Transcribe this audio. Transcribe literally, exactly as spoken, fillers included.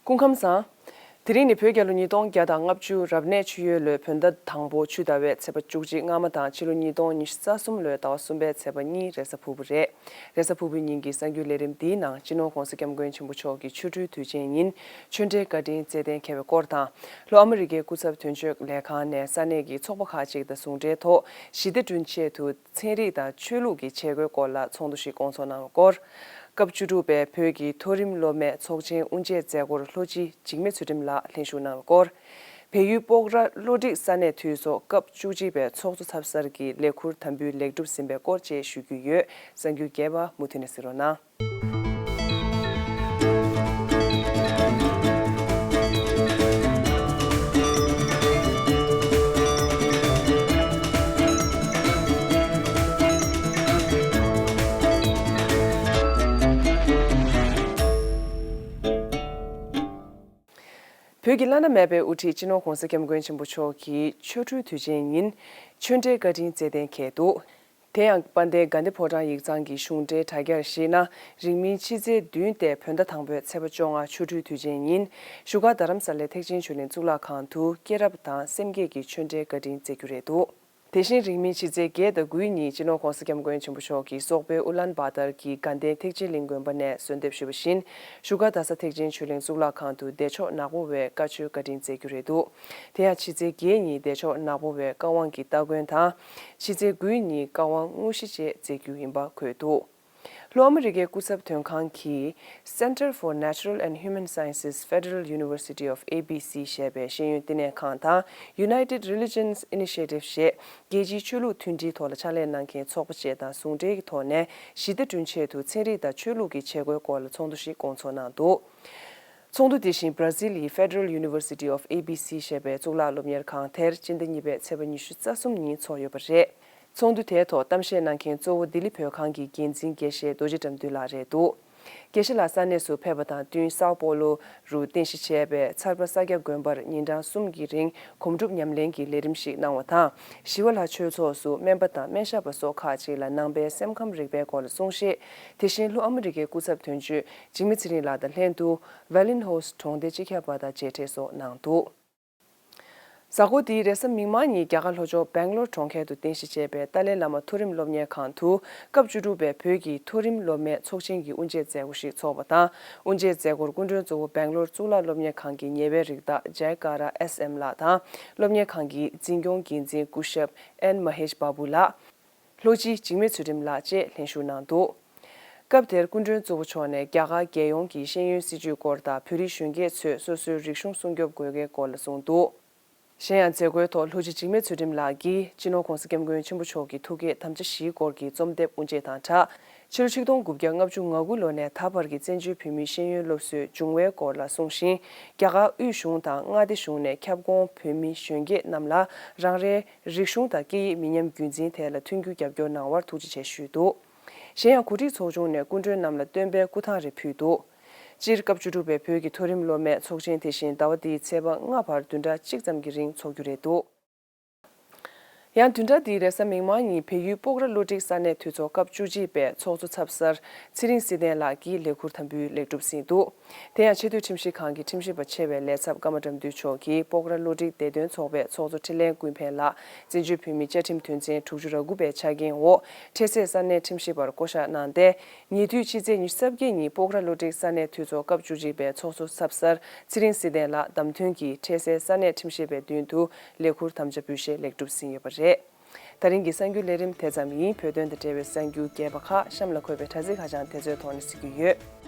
སྐུ་ཁམས་བཟང་། དེ་རིང་ནི་བོད་རྒྱལ་ལོ་ཉིས་སྟོང་བརྒྱ་དང་ལྔ་བཅུ་རབ་གནས་ཆུ་ཡོས་ལོའི་བོད་ཟླ་དང་པོ་ཆུ་ཟླ་བའི་ཚེས་པ་བཅུ་གཅིག་སྔ་མ་དང་ཕྱི་ལོ་ཉིས་སྟོང་ཉི་ཤུ་རྩ་གསུམ་ལོའི་ཟླ་བ་གསུམ་པའི་ཚེས་པ་གཉིས་རེས་གཟའ་ཕུར་བུ་རེད། རེས་གཟའ་ཕུར་བུའི་ཉིན་གྱི་གསར་འགྱུར་ལས་རིམ་འདིའི་ནང་སྤྱི་ནོར་༧གོང་ས་༧སྐྱབས་མགོན་ཆེན་པོ་མཆོག་གི་ཆོ་འཕྲུལ་དུས་ཆེན་ཉིན་ཆོས་འབྲེལ་བཀའ་དྲིན་སྩལ་གཏན་འཁེལ་བའི་སྐོར་དང་། ལྷོ་ཨ་མི་རི་ཀའི་སྐུ་ཚབ་དོན་གཅོད་ལས་ཁང་ནས་ས་གནས་ཀྱི་ཚོགས་པ་ཁག་ཅིག་དང་ཟུང་འབྲེལ་ཐོག་ཞི་བདེ་བསྐྲུན་ཆེད་དུ་ཚན་རིག་དང་ཆོས་ལུགས་ཀྱི་བྱེད་སྒོའི་སྐོར་ལ་ཚོགས་འདུ་ཞིག་བསྐོང་ཚོགས་གནང་བའི་སྐོར། སྐབས་བཅུ་དྲུག་པའི་བོད་ཀྱི་མཐོ་རིམ་སློབ་མའི་ཚོགས་ཆེན་དབུ་འབྱེད་མཛད་སྒོར་ལྷོ་སྤྱི་འཇིགས་མེད་ཚུལ་ཁྲིམས་ལགས་ལྷན་ཞུགས་གནང་བའི་སྐོར། བལ་ཡུལ་སྤོག་ར་བློ་སྒྲིག་ས་གནས་འཐུས་ཚོགས་སྐབས་བཅུ་གཅིག་པའི་ཚོགས་གཙོ་ཚབ་གསར་གྱི་ལས་ཁུར་དམ་འབུལ་ལེགས་གྲུབ་ཟིན་པའི་སྐོར་བཅས་ཞུ་རྒྱུ་ཡོད། གསར་འགྱུར་རྒྱས་པ་མུ་མཐུད་ནས་གཟིགས་རོགས་གནང་། བོད་ཀྱི་བླ་ན་མེད་པའི་དབུ་ཁྲིད་སྤྱི་ནོར་༧གོང་ས་༧སྐྱབས་མགོན་ཆེན་པོ་མཆོག་གི་ཆོ་འཕྲུལ་དུས་ཆེན་ཉིན་ཆོས་འབྲེལ་བཀའ་དྲིན་སྩལ་གཏན་འཁེལ་འདུག། དེ་ཡང་དཔལ་ལྡན་དགའ་ལྡན་ཕོ་བྲང་ཡིག་ཚང་གི་གཞུང་འབྲེལ་དྲ་རྒྱར་གཞིགས་ན། རིང་མིན་ཕྱི་ཚེས་བདུན་ཏེ་བོད་ཟླ་དང་པོའི་ཚེས་པ་བཅོ་ལྔ་ཆོ་འཕྲུལ་དུས་ཆེན་ཉིན་བཞུགས་སྒར་རྡ་རམ་ས་ལའི་ཐེག་ཆེན་ཆོས་གླིང་གཙུག་ལག་ཁང་དུ་སྐྱེས་རབས་དང་སེམས་བསྐྱེད་ཀྱི་ཆོས་འབྲེལ་བཀའ་དྲིན་སྩལ་རྒྱུ་རེད་འདུག། དེ་བཞིན་རིང་མིན་ཕྱི་ཚེས་བརྒྱད་དང་དགུའི་ཉིན་སྤྱི་ནོར་༧གོང་ས་༧སྐྱབས་མགོན་ཆེན་པོ་མཆོག་གིས་སོག་པོའི་ཨུ་ལན་བཱ་ཏར་གྱི་དགའ་ལྡན་ཐེག་ཆེན་གླིང་དགོན་པ་ནས་གསོལ་འདེབས་ཞུས་པ་བཞིན། བཞུགས་སྒར་རྡ་ས་ཐེག་ཆེན་ཆོས་གླིང་གཙུག་ལག་ཁང་དུ་བདེ་མཆོག་ནག་པོ་བའི་བཀའ་ཆོས་བཀའ་དྲིན་སྩལ་རྒྱུ་རེད་འདུག། དེ་ཡང་ཕྱི་ཚེས་བརྒྱད་ཉིན་བདེ་མཆོག་ནག་པོ་བའི་བཀའ་དབང་གི་སྟ་གོན་དང་། ཕྱི་ཚེས་དགུའི་ཉིན་བཀའ་དབང་དངོས་གཞི་བཅས་སྩལ་རྒྱུ་ཡིན་པ་འཁོད་འདུག། ལྷོ་ཨ་མི་རི་ཀའི་སྐུ་ཚབ་དོན་ཁང་གིས། Center for Natural and Human Sciences Federal University of A B C ཞེས་པའི་ཤེས་ཡོན་བསྟི་གནས་ཁང་དང་། United Religions Initiative ཞེས་རྒྱལ་སྤྱིའི་ཆོས་ལུགས་མཐུན་སྒྲིལ་ཐོག་ལ་ཕྱག་ལས་གནང་མཁན་ཚོགས་པ་བཅས་དང་ཟུང་འབྲེལ་གྱི་ཐོག་ནས་ཞི་བདེ་བསྐྲུན་ཆེད་དུ་ཚན་རིག་དང་ཆོས་ལུགས་ཀྱི་བྱེད་སྒོའི་སྐོར་ལ་ཚོགས་འདུ་ཞིག་བསྐོང་ཚོགས་གནང་འདུག། ཚོགས་འདུ་དེ་བཞིན་Brazil ཡི་Federal University of A B C ཞེས་པའི་གཙུག་ལག་སློབ་གཉེར་ཁང་དེར་སྤྱི་ཟླ་གཉིས་པའི་ཚེས་པ་ཉི་ཤུ་རྩ་གསུམ་ཉིན་ཚོགས་ཡོད་པ་རེད། ཚོགས་འདུ་དེའི་ཐོག་གཏམ་བཤད་གནང་མཁན་གཙོ་བོ་ལྡི་ལི་བོད་ཁང་གི་འགན་འཛིན་དགེ་བཤེས་རྡོ་རྗེ་དགྲ་འདུལ་ལགས་རེད་འདུག། དགེ་བཤེས་ལགས་ས་གནས་སུ་ཕེབས་པ་དང་བསྟུན་སའོ་པོ་ལོ་རུ་རྟེན་གཞི་བྱས་པའི་ཚར་པ་ས་སྐྱ་དགོན་པར་ཉིན་གྲངས་གསུམ་གྱི་རིང་སྒོམ་སྒྲུབ་ཉམས་ལེན་གྱི་ལས་རིམ་ཞིག་གནང་བ་དང་། ཞི་བ་ལྷ་ཆོས་ཚོགས་སུ་སྨན་པ་དང་སྨན་ཞབས་པ་སོགས་ཁག་ཅིག་ལ་ནང་པའི་སེམས་ཁམས་རིག་པའི་སྐོར་ལ་གསུང་བཤད། དེ་བཞིན་ལྷོ་ཨ་མི་རི་ཀའི་སྐུ་ཚབ་དོན་གཅོད་འཇིགས་མེད་ཚེ་རིང་ལགས་དང་ལྷན་དུ་Wallenhorst གྲོང་སྡེ་སྤྱི་ཁྱབ་པ་དང་མཇལ་འཕྲད་སོགས་གནང་འདུག། གཟའ་འཁོར་འདིའི་རེས་གཟའ་མིག་དམར་ཉིན་རྒྱ་གར་ལྷོ་ཕྱོགས་སྦེང་ལོར་གྲོང་ཁྱེར་དུ་རྟེན་གཞི་བྱས་པའི་ཏཱ་ལའི་བླ་མ་མཐོ་རིམ་སློབ་གཉེར་ཁང་དུ་སྐབས་བཅུ་དྲུག་པའི་བོད་ཀྱི་མཐོ་རིམ་སློབ་མའི་ཚོགས་ཆེན་གྱི་དབུ་འབྱེད་མཛད་སྒོ་ཞིག་འཚོགས་པ་དང་། དབུ་འབྱེད་མཛད་སྒོར་སྐུ་མགྲོན་གཙོ་བོ་སྦེང་ལོར་གཙུག་ལག་སློབ་གཉེར་ཁང་གི་ཉེ་བའི་རིགས་བདག་Jayakara S M ལགས་དང་། སློབ་གཉེར་ཁང་གི་འཛིན་སྐྱོང་འགན་འཛིན་སྐུ་ཞབས་N Mahesh Babu ལགས། ལྷོ་སྤྱི་འཇིགས་མེད་ཚུལ་ཁྲིམས་ལགས་བཅས་ལྷན་ཞུགས་གནང་འདུག། སྐབས་དེར་སྐུ་མགྲོན་གཙོ་བོ་མཆོག་ནས་རྒྱ་གར་རྒྱལ་ཡོངས་ཀྱི་ཤེས་ཡོན་སྲིད་བྱུས་སྐོར་དང་བོད་རིགས་གཞོན་སྐྱེས་ཚོས་སོ་སོའི་རིག་གཞུང་སྲུང་སྐྱོབ་དགོས་གལ་སྐོར་ལ་གསུངས་འདུག། གཞན་ཡང་མཛད་སྒོའི་ཐོག་ལྷོ་སྤྱི་འཇིགས་མེད་ཚུལ་ཁྲིམས་ལགས་ཀྱིས་སྤྱི་ནོར་༧གོང་ས་༧སྐྱབས་མགོན་ཆེན་པོ་མཆོག་གི་ཐུགས་བསྐྱེད་དམ་བཅའ་བཞིའི་སྐོར་གྱི་རྩོམ་དེབ་དབུ་འབྱེད་དང་སྦྲགས། ཕྱི་ལོ་ཆིག་སྟོང་དགུ་བརྒྱ་ལྔ་བཅུ་ང་དགུ་ལོ་ནས་ད་བར་གྱི་བཙན་བྱོལ་བོད་མིའི་ཤེས་ཡོན་སློབ་གསོའི་འབྱུང་བའི་སྐོར་ལ་གསུངས་ཤིང་། རྒྱ་གར་དབུས་གཞུང་དང་མངའ་སྡེ་གཞུང་ནས་ཁྱབ་ཁོངས་བོད་མི་གཞོན་སྐྱེས་རྣམས་ལ་རང་རེའི་རིག་གཞུང་དང་སྐད་ཡིག་མི་ཉམས་རྒྱུན་འཛིན་ཐད་ལ་མཐུན་འགྱུར་རྒྱབ་སྐྱོར་གནང་བར་ཐུགས་རྗེ་ཆེ་ཞུས་འདུག། གཞན་ཡང་གོ་སྒྲིག་ཚོགས་ཆུང་ནས་སྐུ་མགྲོན་རྣམས་ལ་སྟོན་པའི་སྐུ་ཐང་རེ་ཕུལ་འདུག། སྤྱིར་སྐབས་བཅུ་དྲུག་པའི་བོད་ཀྱི་མཐོ་རིམ་སློབ་མའི་ཚོགས་ཆེན་དེ་བཞིན་ཟླ་བ་འདིའི་ཚེས་པ་ལྔ་བར་བདུན་ཕྲག་གཅིག་ཙམ་གྱི་རིང་འཚོགས་རྒྱུ་རེད་འདུག། ཡང་བདུན་ཕྲག་འདིའི་རེས་གཟའ་མིག་དམར་ཉིན་བལ་ཡུལ་སྤོག་ར་བློ་སྒྲིག་ས་གནས་འཐུས་ཚོགས་སྐབས་བཅུ་གཅིག་པའི་ཚོགས་གཙོ་ཚབ་གསར་ཚེ་རིང་བསིལ་ལྡན་ལགས་ཀྱིས་ལས་ཁུར་དམ་འབུལ་ལེགས་གྲུབ་ཟིན་འདུག། དེ་ཡང་ཆེས་མཐོའི་ཁྲིམས་ཞིབ་ཁང་གི་ཁྲིམས་ཞིབ་པ་ཆེ་བའི་ལས་ཚབ་ཀརྨ་དགྲ་འདུལ་མཆོག་གིས་སྤོག་ར་བློ་སྒྲིག་བདེ་དོན་ཚོགས་པའི་ཚོགས་གཙོ་འཕྲིན་ལས་ཀུན་ཕན་ལགས་བཙན་བྱོལ་བོད་མིའི་བཅའ་ཁྲིམས་དོན་ཚན་དྲུག་ཅུ་རེ་དགུ་པའི་ཆ་རྐྱེན་འོག་འཕྲལ་སེལ་ས་གནས་ཁྲིམས་ཞིབ་པར་བསྐོ་གཞག་གནང་སྟེ། ཉེ་དུས་ཕྱི་ཚེས་ཉི་ཤུ་རྩ་བརྒྱད་ཉིན་སྤོག་ར་བློ་སྒྲིག་ས་གནས་འཐུས་ཚོགས་སྐབས་བཅུ་གཅིག་པའི་ཚོགས་གཙོ་ཚབ་གསར་ཚེ་རིང་བསིལ་ལྡན་ལགས་བདམས་ཐོན་གྱིས་འཕྲལ་སེལ་ས་གནས་ཁྲིམས་ཞིབ་པའི་མདུན་དུ་ལས་ཁུར་དམ་བཅའ་འབུལ་བཞེས་ལེགས་གྲུབ་ཟིན་ཡོད་པ་རེད། ད་རིང་གི་གསར་འགྱུར་ལས་རིམ་དེ་ཙམ་ཡིན། བོད་དོན་དང་འབྲེལ་བའི་གསར་འགྱུར་རྒྱས་པ་ཁག་གཤམ་ལ་འཁོད་པའི་དྲ་ཚིགས་ཁ་བྱང་དེ་ཚོའི་ཐོག་ནས་གཟིགས་རྒྱུ་ཡོད།